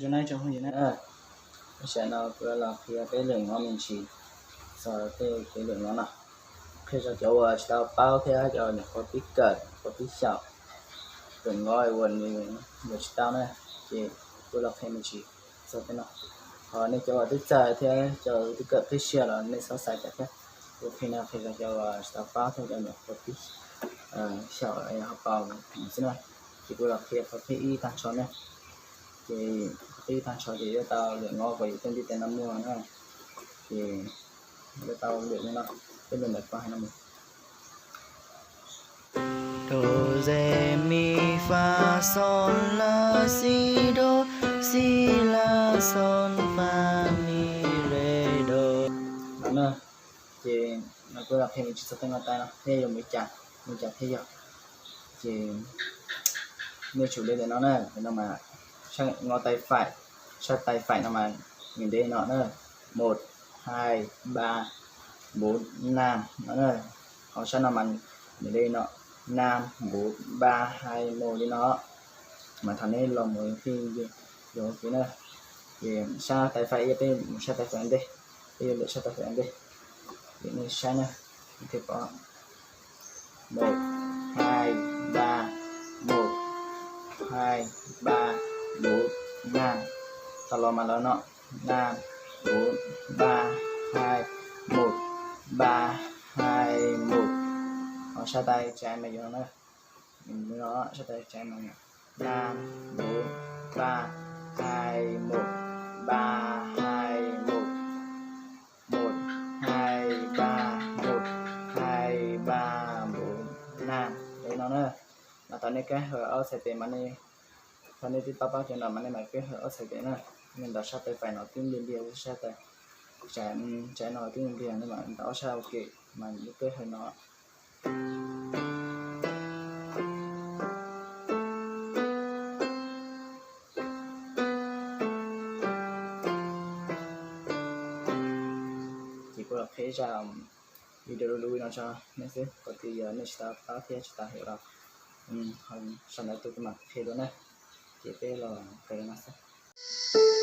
Nyob zoo phooj ywg na, tam sim no kuv los qhia peb lwm mob me ntsis txog tej kev lwm mob no, qhia rau cov uas tsis tau paub thiab cov nyuam qhuav pib kawm, qhuav pib xyaum, lwm mob uas nws yuav tsis tau na, ces kuv los qhia me ntsis txog tej no. Ho nej cov uas twb txawj thiab cov twb kawm qib siab los nej txhob xav cas thiab. Kuv qhia no qhia rau cov uas tsis tau paub thiab cov nyuam qhuav pib xyaum ho paus xwb na. Ces kuv los qhia qhov thib ib tag nrho na. Ces qhov thib ib tag nrho ces yuav tau lwm mob uas yus tej ntiv tes no muaj na. Ces yuav tau lwm li no, peb lwm ntawm ko hais no mus. Do, re, mi, fa, sol, la, si, do, si, la, sol, fa, mi, re, do. No na, ces no kuv los qhia me ntsis txog tej no tas no thiab yuav mus cas, mus cas thiab yog. Ces nej tsum li ntawm no na, ntawm no mas, sab tais faim no mas nws ntev no na, một, hai, ba, bốn, năm no na. Ho sab no mas nws ntev no, năm, bốn, ba, hai, một li no. Mas thaum nej los mus fij yog ua ke na, ces sab tais faim ib, peb mus sab tais faim ntej, peb yuav lwm sab tais faim ntej. Ces nej saib na, thiaj pom một, hai, ba, một, hai, ba, bốn, năm. Thaum los mas lawv no, năm, bốn, ba, hai, một, ba, hai, một. Ho sab tais trái mas yog no na, no, sab tais trái mas năm, bốn, ba, hai, một, ba, hai, một, một, hai, ba, một, hai, ba, bốn, năm li no na. Mas thaum nej keb hawm ob txhais tes mas nej, thaum nej twb paub paub cov no mas nej mam keb hawm ob txhais tes na. Nej ntaus sab tais faim no twb ntiag ntiag, sab tais, tsam no twb ntiag ntiag, nej mam ntaus ob sab ua ke mas nej keb hawm no. Ces kuv los qhia zaj video lub lub no tso nej xwb, kom tias yog nej tsis tau paub thiab tsis tau hiểu los, sau ntawv tuaj kuv mam qhia dua na. Ces peb los qhia no xwb.